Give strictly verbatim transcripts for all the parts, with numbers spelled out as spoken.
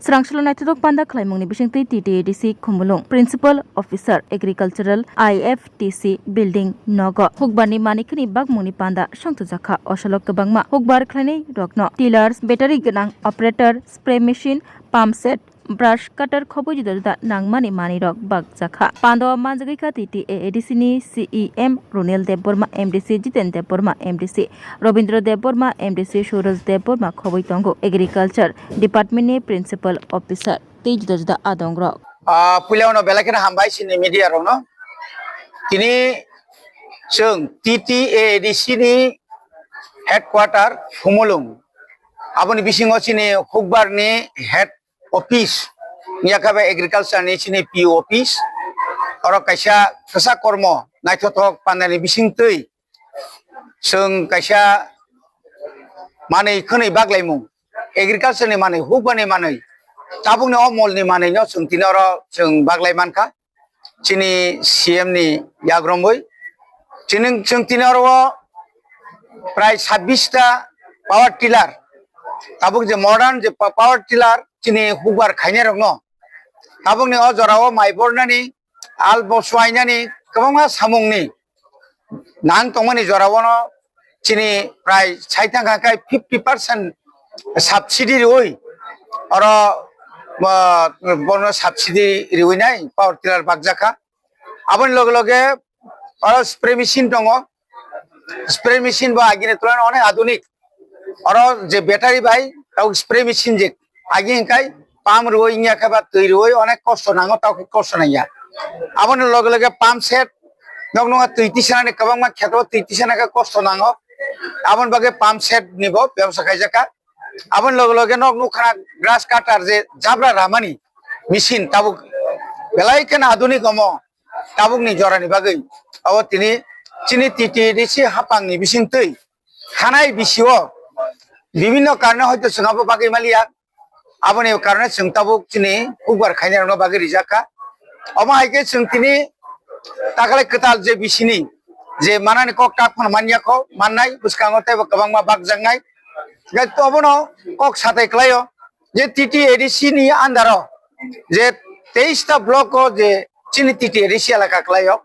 Swrangsulo naithothok panda khlaimungni bisingtwi T T A D C Khumulwng Principal Officer Agricultural I F T C Building nogo hukbarni manikhwni bakmungni panda songthojakha. Osolo kwbangma hukbar khlainai rokno tillers, battery gwnang operator, spray machine, pump set, brush cutter khobwi juda juda nangmani manwirok bakjakha. Pando manjagwi kha T T A A D C ni C E M Runil Debbarma, M D C Jiten Debbarma, M D C Robindra Debbarma, M D C Suraj Debbarma khobwi tongo. Agriculture Department ni Principal Officer tei juda juda adongrok. Ah, puila uno belai kheno hambai chini media rokno. Tini chwng T T A A D C ni headquarter Khumulwng. Aboni bisingo chini hukbar ni head office, yakhabe agriculture ni chini P O office, oro kaisa kwsa kormo naithothok pandani bisingtwi chwng kaisa manwi khwnwi baglaimung, agriculture ni manwi, hukbani manwi, tabukni o molni manwino chwng tini oro chwng baglai mankha. Chini C M ni yagromwi chini, chwng tini oro o prai sabbish ta power tiller, tabuk je modern je pa-, power tiller chini hukbar khainai rokno tabukni o jorao mai bornani, al bo swainani kwbangma samungni nang tongmani jorao no chini prai sai thangkha khe fifty percent subsidy riwi oro, ah, bono subsidy riwi nai power tiller bakjakha. Aboni loge loge oro spray machine tongo, spray machine bo agini tulai onek adunik. Oro je battery bai tabuk spray machine je agi hingkai pump rwui wngya khe ba twi rwui onek kosto nango, tabuk kosto nangya. Aboni loge loge pump set, nok nungo twi tisanani kwbangma kheto twi tisana khe kosto nango. Aboni bagwi pump set ni bo bebosta khaijak kha. Aboni loge loge nok nukha grass cutter je jabra ramani machine tabuk belai kheno adunik omo tabukni jorani bagwi. Abo tini chini T T A D C hapangni bisingtwi thanai bisio bibinno karone hoito chwng abo bagwi maliya. Aboni karone chwng tabuk chini hukbar khainai rokno bagwi rijak kha. Omo hai khe chwng tini takhwlai kwtal je bisini je manani kok tak phano manya kho, mannai bwskango teibo kwbangma bakjaknai. Hingkhe obono kok satai kwlaio je T T A D C ni under o je teis ta block o je chini T T A D C elaka kwlaio,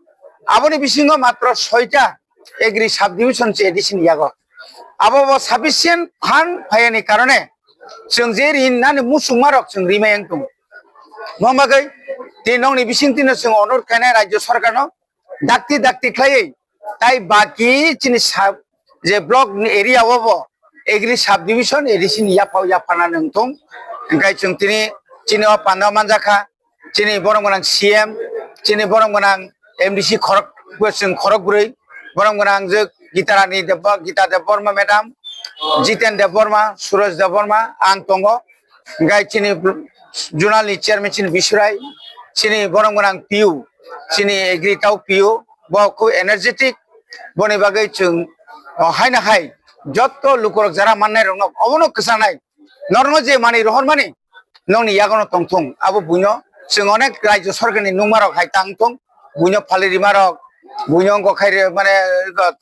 aboni bisingo matro soi ta Agri subdivision se A D C ni yago. Abo bo sufficient fund phaiyani karone chwng je rin nani muchungma rok chwng rimai wng tongo. Mo bagwi tei nokni bisingtwino chwng onurot khainai Rajya Sarkarno dakti dakti khlaiwi tai baki chini sub, je block ni area o bo Agri subdivision A D C ni yaphao yapharna nung thung. Hingkhai chwng tini chini o panda manjakha. Chini borom gwnang C M, chini borom gwnang M D C khorok, chwng khorok bwrwi, borom gwnang je Gita Rani Debbar-, Gita Debbarma madam, Jiten Debbarma, Suraj Debbarma, ang tongo. Hingkhai chini zonal ni chairman chini Bisurai, chini borom gwnang P U, chini Agri tau P U, bo khu energetic, boni bagwi chwng, o, haino hai jotto lukurok jara mannai rokno obono kwchanai. Norokno je manwi rohormani, nokni yagono tongthung, abo buino chwng onek Rajya Sarkarni nungmarok hai tangthung, buino phalwi rimarok, buino wngkok khai re, mane,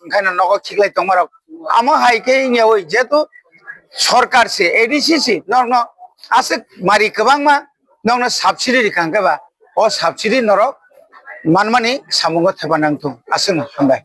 wngkhaino nogo khiklai tongmarok. Amo hai khe wngya oi, jehetu Sarkar se, A D C se, norokno aswk mari kwbangma, nokno subsidy rikha hwnkhe ba, o subsidy norok manmani samungo thaiba nangthung. Aswkno hambai.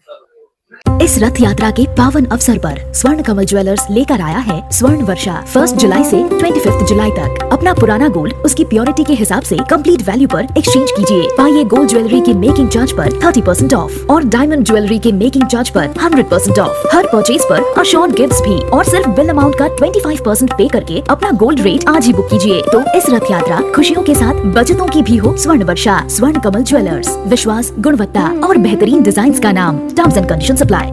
इस रथ यात्रा के पावन अवसर पर स्वर्ण कमल ज्वेलर्स लेकर आया है स्वर्ण वर्षा। फर्स्ट जुलाई से ट्वेंटी फिफ्थ जुलाई तक अपना पुराना गोल्ड उसकी प्योरिटी के हिसाब से कंप्लीट वैल्यू पर एक्सचेंज कीजिए। पाइए गोल्ड ज्वेलरी की मेकिंग चार्ज पर थर्टी परसेंट ऑफ और डायमंड ज्वेलरी के मेकिंग चार्ज पर हंड्रेड परसेंट ऑफ। हर परचेज पर अश्योर्ड गिफ्ट्स भी और सिर्फ बिल अमाउंट का ट्वेंटी फ़ाइव परसेंट पे करके अपना गोल्ड रेट आज ही बुक कीजिए। तो इस रथ यात्रा खुशियों के साथ बचतों की भी हो। स्वर्ण वर्षा, स्वर्ण कमल ज्वेलर्स, विश्वास, गुणवत्ता और बेहतरीन डिजाइन्स का नाम। Terms and conditions apply.